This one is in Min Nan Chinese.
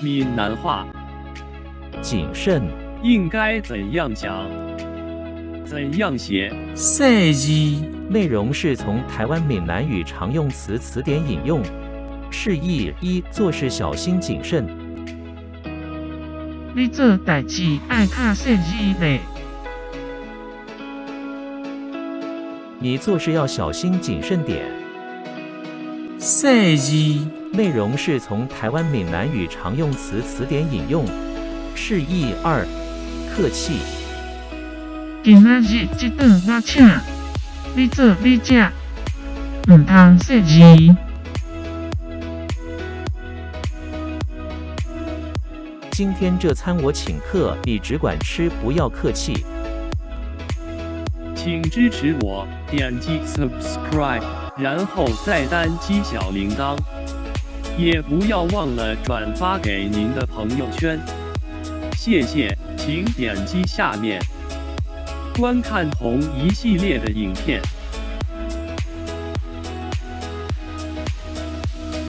闽南话谨慎，应该怎样讲？怎样写？细腻。内容是从台湾闽南语常用词词典引用。释义一：做事小心谨慎。你做代誌愛較細膩咧。你做事要小心谨慎點。細膩。內容是從台灣閩南語常用詞詞典引用。釋義二：客氣。今仔日這頓我請，你做你食，毋通細膩。今天這餐我請客，你只管吃，不要客氣。請支持我，點擊 subscribe，然後再單擊小鈴鐺，也不要忘了轉發給您的朋友圈。謝謝，請點擊下面觀看同一系列的影片。